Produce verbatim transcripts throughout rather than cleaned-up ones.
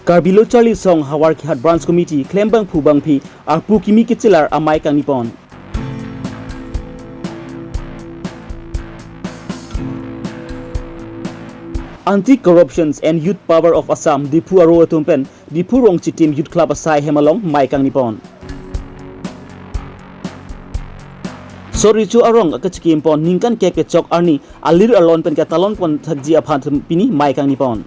Karbi Lo Charli Asong Howraghat Branch Committee klembangphu bangphi arpu kimi kechelar amei kangni pon. Anti Corruptions and Youth Power of Assam Diphu aro atum pen Diphu Rongchitim Youth Club asai hem along mei kangni pon. Sor Recho arong akachikim pon ningkan kep kechok arni alir arlon pen katalon pon thakji aphan pini mei kangni pon.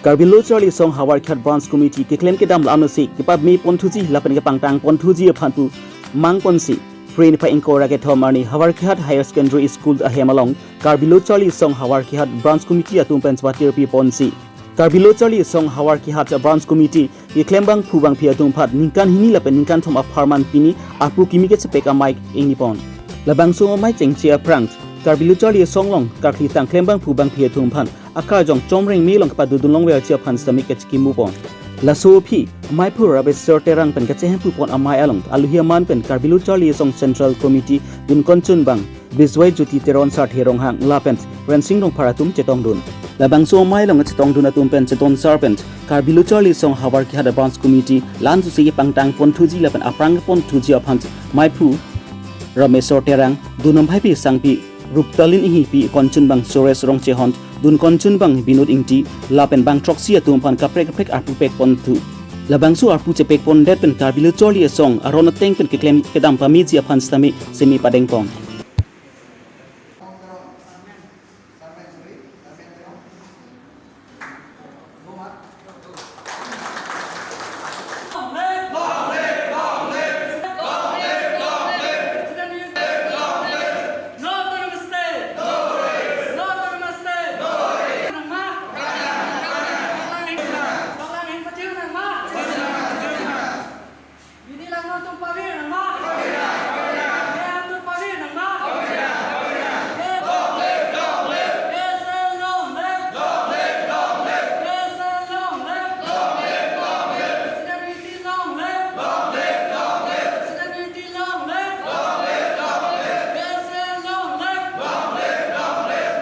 Karbi Lo Charli Asong Howraghat Branch Committee keklem kedam la-ansi kepame pon thuji lapen kepangtang pon thuji aphan pu mang ponsi Phre niphai ingkoi ra kethom arni Howraghat Higher Secondary School ahem along Karbi Lo Charli Asong Howraghat Branch Committee atum pen chepate pi ponsi Karbi Lo Charli Asong Howraghat Branch Committee keklembangphu bangphi atum aphan ningkan hini lapen ningkan thom apharman pini arpu kimi kechepek amei ingni pon. Labangso amei chengche aphrang Karbi Lo Charli Asong along karkli tang klembangphu bangphi atum aphan akarjong chomreng me along kepadodun longverji aphan sitame kachikimu pon. Laso aphi meiphu Rameswar Terang pen kachehemphu pon amei along aluhi aman pen Karbi Lo Charli Asong Central Committee dun konchun bang Biswai Jyoti Teron Sarthe Ronghang lapen Rensing Rongphar atum chetongdun. Labangso amei along chetongdun atum pen chetonsar pen Karbi Lo Charli Asong Howraghat Branch Committee lan susi pangtang pon thuji lapen aphrang pon thuji aphan meiphu Rameswar Terang, dun amei phi sangpi Ruptalin Inghipi, konchun bang Suresh Rongchehon, dun konchun bang Binod Ingti lapen bang throksi atum aphan kaprek kaprek arpu pek pon thu. Labangso arpu chepek pondet pen Karbi Lo Charli Asong aron ateng pen keklem kedam pameji aphan sitame semi padeng pon. Bini langno atum pavir nangma? Pavir. Bini langno atum pavir nangma? Pavir. Pavir. Long live, long live. S A F long live. Long live, long live. S A F long live. Long live, long live. Student unity long live. Long live, long live. Student unity long live. Long live, long live. S A F long live. Long live, long live.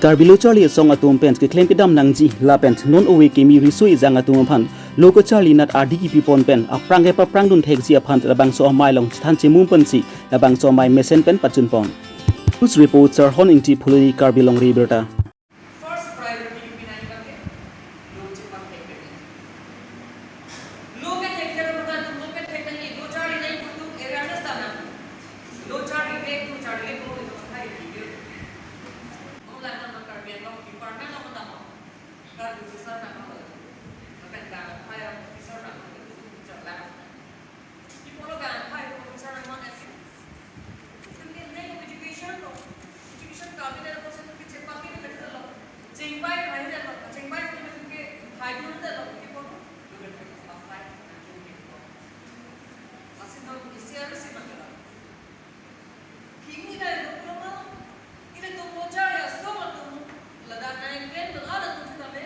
Karbi Lo Charli Asong atum pen keklem kedam nangji lapen non ove kimi riso ejang atum aphan lo kacharli nat ardi kipi pon pen aphrang kepaprang dun thekji aphan labangso amei along chethan chemum ponsi labangso amei mesen pen pachun pon. News report Sarhon Ingti, Phuloni, Karbi Longri Abirta. First priority yung pinangibaga, lo chepangthek. Lo ke thekthek, lo ke thekthek, lo charli nangji pu atum awareness damnang. Lo charli nangji, lo charli nangji pu atum athai video. Mo lang na Karbi Anglong department lo matamo. Karbi officer nanglo. Lapen bang phai officer nanglo. Charla. Ipo lo bang phai officer nanglo. Itum ke nang education lo. Education cabinet lo, itum ke chepangthek lo. Chingbai hai lo, chingbai itum ke hai lo, ipo lo. Lo ke chepangthek lo. Asin lo, isi harus si masalah. Kimi dai lo pulo ma. Ilitum Lo Charli Asong atum ladak nangklemdun atum sitame.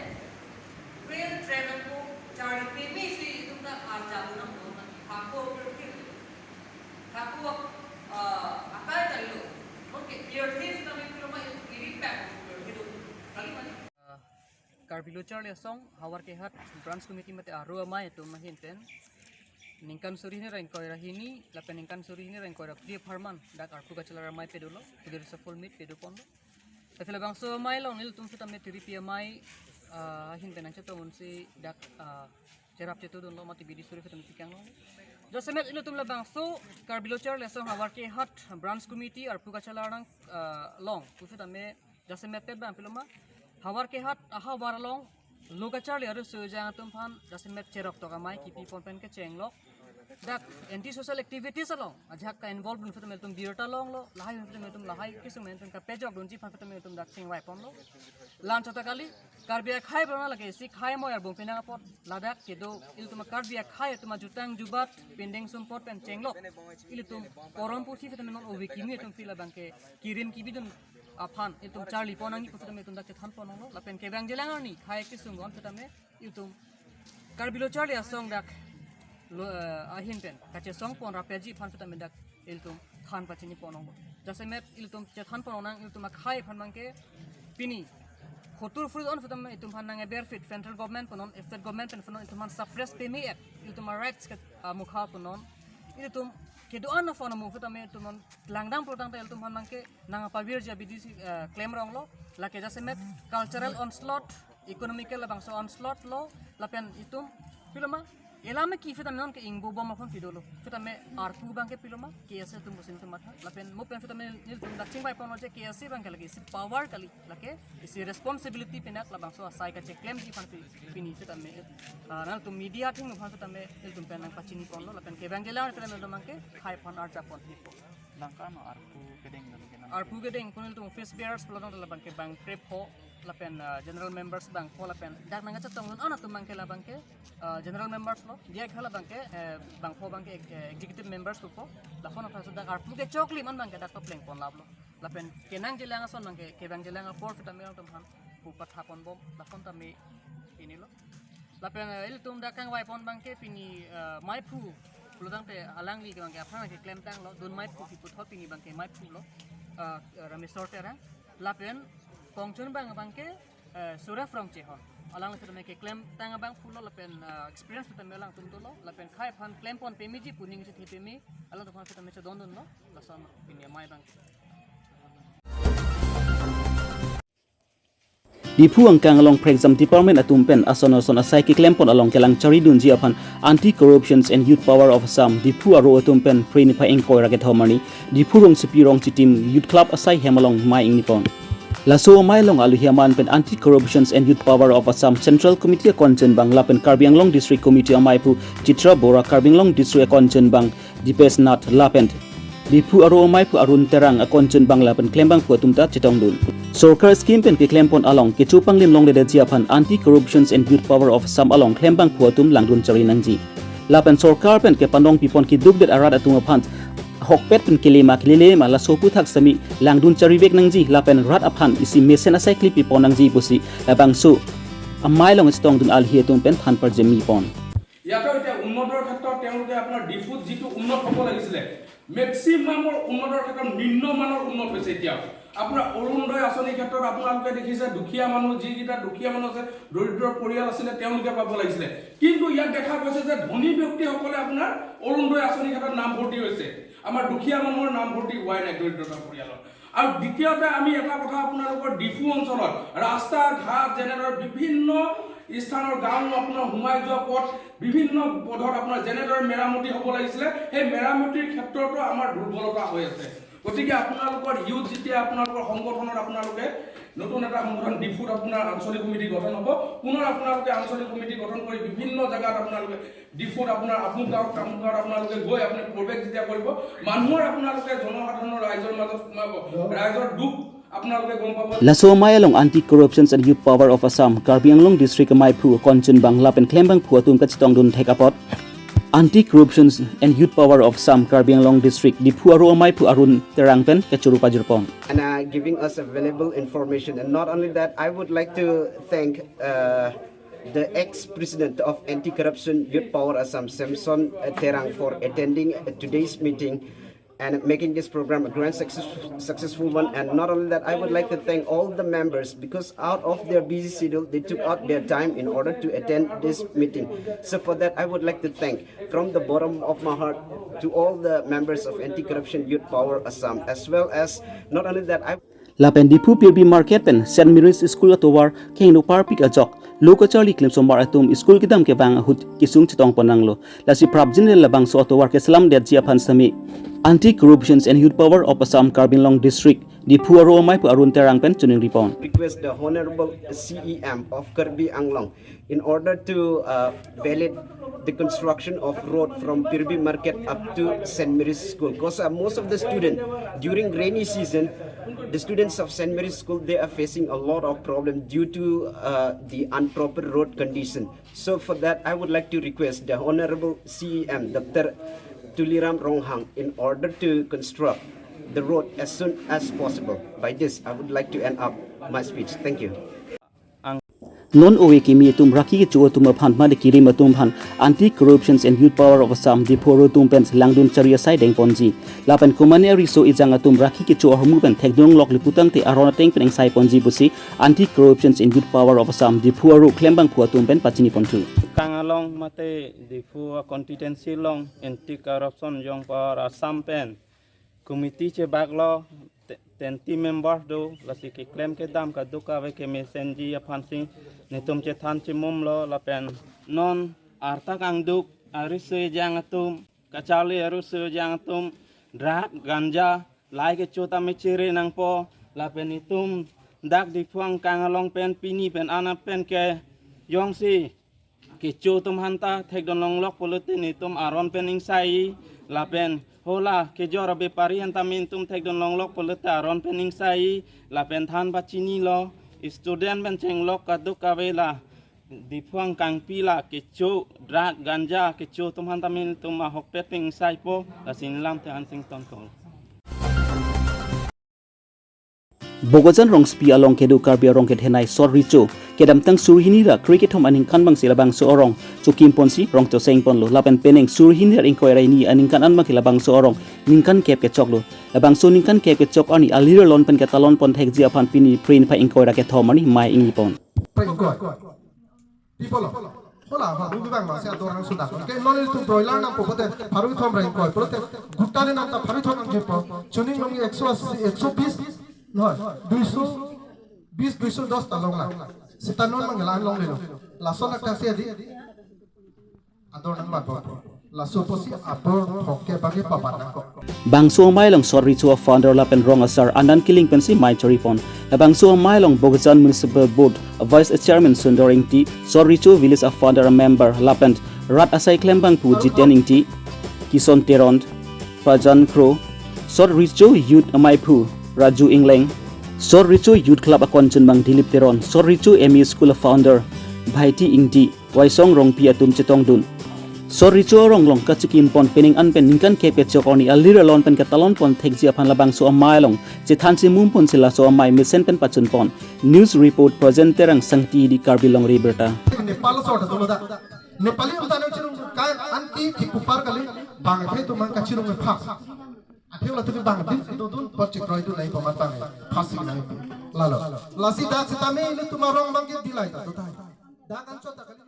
Rail train ako charli peme si itum ta arjap nangpo ma. Hako pirkir. Hako, ah, akai kalilo. Mon ke pirkir sitame pulo ma itum iri pak pirkir do. Kali mani. Karbi Lo Charli Asong Howraghat Branch Committee mate aro amei atum ahin pen ningkan suri hini ra ingkoi ra hini lapen ningkan suri hini ra ingkoi ra phli apharman dak arpu kachelar amei padolo, today resolution meet pado ponlo. Tapi labangso amei along nelitum sitame tiripi amei, ah, ahin pen nangchetong unsi dak, ah, cherap chetudunlo mate bidi suri sitame chikang lo. Jasemet ilitum labangso Karbi Lo Charli Asong Howraghat Branch Committee arpu kachelar nang, ah, along pu sitame jasemet pet bang pulo ma, Howraghat ahavar along lo kacharli arloso ejang atum aphan jasemet cherap tok amei kipi pon pen kecheng lo. Dak anti social activities along ajahak ka-involve dun sitame ilitum birta longlo, lahai dun sitame ilitum lahai kesung pen pen kapejok dunji aphan sitame ilitum dak chingvai ponlo. La-anchot ta kali, Karbi akhei aphan lake isi khei amoi arbung pinang apot ladak kedo ilitum Karbi akhei atum ajutang jubat pindeng sumpot pen chenglok. Ilitum porom pusi sitame non ove kimi atum si labang ke kirim kibidun aphan itum charli pon nangji pu sitame itum dak chethan pon longlo lapen kevang jelang arni khei kesung gon sitame itum Karbi Lo Charli Asong dak lo, eh, ahin pen kachesong pon rapji aphan sitame dak ilitum than pachini pon ong. Jasemet ilitum chethan pon ong nang, ilitum akhei aphan abangke pini hotur fru on sitame ilitum aphan nang benefit, central government punon, state government pen punon, ilitum aphan suppress peme-et, ilitum a rights ke, ah, mukha punon. Ilitum kedo-an aphan amu sitame ilitum non langdam pulotangte ilitum aphan abangke nang pavirji abidi si, eh, klem rong lo, lake jasemet cultural onslaught, economical labangso onslaught lo, lapen itum piloma, elame ki sitame non ke ingbo bom aphan pido lo. Sitame arpu abangke piloma, K S A atum pusi ilitum matha. Lapen mo pen sitame nelitum dak chingvai pon lo je K S A abangke lake isi power kali, lake isi responsibility pen dak labangso asai kacheklemji aphan pi-, pini sitame, ah, nangtum media atum aphan sitame ilitum pen nang pachini pon lo, lapen kevang jelang sitame ilitum abangke khei aphan arja pon hipo. Bang kano arpu kedeng dolo kenang. Arpu kedeng pen ilitum office bearers pulo dong labangke bang krepho lapen, ah, general members bangpho lapen dak nang kachetong non atum abangke labangke, ah, general members lo, dia khala abangke, eh, bangpho abangke, eh, executive members pupo. Lapen aphan so dak arpu kechoklim an abangke dak papleng pon lap lo. Lapen kenang jelang ason abangke kevang jelang apor sitame ilitum aphan pu patha pon bom, lapen tame pini lo. Lapen, eh, ilitum dak kangvai pon abangke pini, eh, maiphu pulotangte alangli abangke aphrang ke klemtang lo, dun maiphu kipu thot pini abangke maiphu lo, eh, Rameswar Terang. Lapen kongchun abang abangke, eh, Suref Rongchehon. Alangli sitame keklemtang abangphu lo lapen, eh, experience sitame alangtum dolo, lapen khei aphan klem pon pemeji pu ning chithi peme, alangtum aphan sitame chedondun lo, lason pini amei abangke. Diphu angkang along phreng jam department atum pen ason ason asai keklem pon along kelang chari dunji aphan Anti Corruptions and Youth Power of Assam, Diphu aro atum pen Phre niphai ingkoi ra kethom arni Diphu Rongsopi Rongchitim Youth Club asai hem along mei ingni pon. Laso amei along aluhi aman pen Anti Corruptions and Youth Power of Assam Central Committee akongchunbang lapen Karbi Anglong District Committee amaiphu Chitra Bora, Karbi Anglong District akongchunbang Dipesh Nath lapen Diphu aro amaiphu Arun Terang akongchunbang lapen klembangphu atum ta chetongdun. Sorkar scheme pen keklem pon along kecho panglim longledetji aphan Anti Corruptions and Youth Power of Assam along klembangphu atum langdun chari nangji. Lapen sorkar pen kepanong pipon keduk det arat atum aphan hokpet pen kelema kelelema laso aphuthak sitame langdun charivek nangji lapen rat aphan isi mesen asai kli pipon nangji pusi labangso amei along chetongdun aluhi atum pen than parjemi pon. ইয়াতো এতিয়া উন্নতৰ ক্ষেত্ৰত তেওঁলোকে আপোনাৰ ডিফুত যিটো উন্নত হ'ব লাগিছিলে, মেক্সিমামৰ উন্নতৰ ক্ষেত্ৰত নিম্নমানৰ উন্নত হৈছে। এতিয়া আপোনাৰ অৰুণোদয় আঁচনিৰ ক্ষেত্ৰত আপোনালোকে দেখিছে, দুখীয়া মানুহ, যিকেইটা দুখীয়া মানুহ আছে, দৰিদ্ৰ পৰিয়াল আছিলে, তেওঁলোকে পাব লাগিছিলে। কিন্তু ইয়াত দেখা গৈছে যে ধনী ব্যক্তিসকলে আপোনাৰ অৰুণোদয় আঁচনিৰ ক্ষেত্ৰত নামভৰ্তি হৈছে, আমাৰ দুখীয়া মানুহৰ নামভৰ্তি হোৱাই নাই দৰিদ্ৰতা পৰিয়ালৰ। আৰু দ্বিতীয়তে আমি এটা কথা আপোনালোকৰ ডিফু অঞ্চলত ৰাস্তা ঘাট যেনেদৰে বিভিন্ন স্থানৰ গাঁও আপোনাৰ সোমাই যোৱা পথ, বিভিন্ন পথত আপোনাৰ যেনেদৰে মেৰামতি হ'ব লাগিছিলে, সেই মেৰামতিৰ ক্ষেত্ৰতো আমাৰ দুৰ্বলতা হৈ আছে। গতিকে আপোনালোকৰ ইউথ যেতিয়া আপোনালোকৰ সংগঠনত আপোনালোকে নতুন এটা সংগঠন ডিফুত আপোনাৰ আঞ্চলিক সমিতি গঠন হ'ব, পুনৰ আপোনালোকে আঞ্চলিক সমিতি গঠন কৰি বিভিন্ন জেগাত আপোনালোকে ডিফুত আপোনাৰ আমুক গাঁৱত, তামুক গাঁৱত আপোনালোকে গৈ আপুনি প্ৰৱেশ যেতিয়া কৰিব, মানুহৰ আপোনালোকে জনসাধাৰণৰ ৰাইজৰ মাজত সোমাব, ৰাইজৰ দুখ আপোনালোকে গম পাব। Laso amei along Anti Corruptions and Youth Power of Assam Karbi Anglong District amaiphu akongchunbang lapen klembangphu atum kachetongdun thek apot Anti Corruptions and Youth Power of Assam Karbi Anglong District Diphu aro amaiphu Arun Terang pen kachoro pajir pon. And, uh, giving us a valuable information. And not only that, I would like to thank, uh, the ex-president of Anti-Corruption Youth Power Assam, Samson, uh, Terang, for attending, uh, today's meeting and making this program a grand success, successful one. And not only that, I would like to thank all the members, because out of their busy schedule, they took out their time in order to attend this meeting. So for that, I would like to thank from the bottom of my heart to all the members of Anti-Corruption Youth Power Assam, as well as, not only that, I Lapen Diphu Pirbi Market pen Saint Mary's School atovar kehingno parpik ajok lo kacharli klemsomar atum school kedam kevang ahut kesung chetong pon nanglo. Lasi prapjin le labangso atovar keselamdetji aphan sitame Anti Corruptions and Youth Power of Assam Karbi Anglong District Diphu aro amaiphu Arun Terang pen choningri pon. Request the Honorable C E M of Karbi Anglong in order to, uh, valid the construction of road from Pirbi Market up to Saint Mary's School. 'Cause, uh, most of the student during rainy season, the students of Saint Mary's School, they are facing a lot of problem due to, uh, the improper road condition. So for that, I would like to request the Honorable C E M, Doctor Tuliram Ronghang, in order to construct the road as soon as possible. By this, I would like to end up my speech. Thank you. Non ove kimi atum rakhi kecho atum aphan mate kerim atum aphan Anti Corruptions and Youth Power of Assam Diphu aru atum pen langdun chari asai dengponji. Lapen komane ariso ejang atum rakhi kecho ahormu pen thekdunlok le putangte aron ateng pen ingsaiponji pusi Anti Corruptions and Youth Power of Assam Diphu aru klembangphu atum pen pachiniponthu. Kang along mate Diphu a constituency along Anti Corruption Youth Power Assam pen committee chebaklo, te-, twenty members do, lasi keklem kedam kadokave kemesenji aphansi netum chethan chemumlo. Lapen non arta kangduk ariso ejang atum, kacharli ariso ejang atum, drug, ganja, lahai kecho tame chere nangpo. Lapen itum dak Diphu angkang along pen pini pen anat pen ke jongsi kecho atum aphanta thekdunlonglok pulote netum aron pen ingsai. Lapen hala kejor abepari aphanta netum thekdunlonglok pulote aron pen ingsai. Lapen than pachinilo, student pen chenglok kadokave la Diphu angkangpi la kecho, drug, ganja kecho atum aphanta netum ahokpet pen ingsaipo. Lasi neli lamthe Hansing Tonkol. Bokajan rongsopi along kedo Karbi arong kethenei Sot Recho kedamtang suri hini ra kre kethom aningkan abangsi labangso arong chokimponsi rong chosengponlo. Lapen penang suri hini ra ingkoi ra hini aningkan an abangke labangso arong ningkan kep kechoklo. Labangso ningkan kep kechok arni alir alon pen ketalonpon thekji aphan pini Phre niphai ingkoi ra kethom arni mei ingnipon. People. Hola, ha, rugi bang ma, se ator nang sudah. Oke, non itu broiler nangpo pulote, pharo kethom ra ingkoi. Pulote, gutta ne nangta pharo kethom nangkepon. Chuning nung ekso asi, ekso bis, no, duiso bis, duiso dos ta longlang. Seta non manggela an longlelo. Lason attack si adi. Ator nangbatpo. Laso apotsi abor throkke bagi pabat nangkok. Bangso amei along Sot Recho a founder lapen rong asar andan kiling pensi mei choripon. Labangso amei along Bokajan Municipal Board Vice Chairman Sundor Ingti, Sot Recho Village a founder a member lapen rat asai klembangphu Jiten Ingti, Kison Teron, Prajan Kro, Sot Recho Youth ameiphu Raju Ingleng, Sot Recho Youth Club a conchunbang Dilip Teron, Sot Recho M E School a founder Bhaiti Ingti, Waisong Rongpi atum chetongdun. Sot Recho arong along kachikimpon penang an pen ningkan kep kechok arni alir alon pen ketalonpon thekji aphan labangso amei along chethan chemumponsi laso amei mesen pen pachunpon. News report presenter ang Sangti di Karbi Longri Birta. Nepal sort dolo da. Nepali utan chirung kan anti kipupar kali bang phe tumang kachirung pha. Atheng la tupi bang din dodun pot chikroi tu nai pamatang. Phasi nai. Lalo. Lasi dak sitame netum arong bangke dilai ta tutai. Dak anchot ta kali.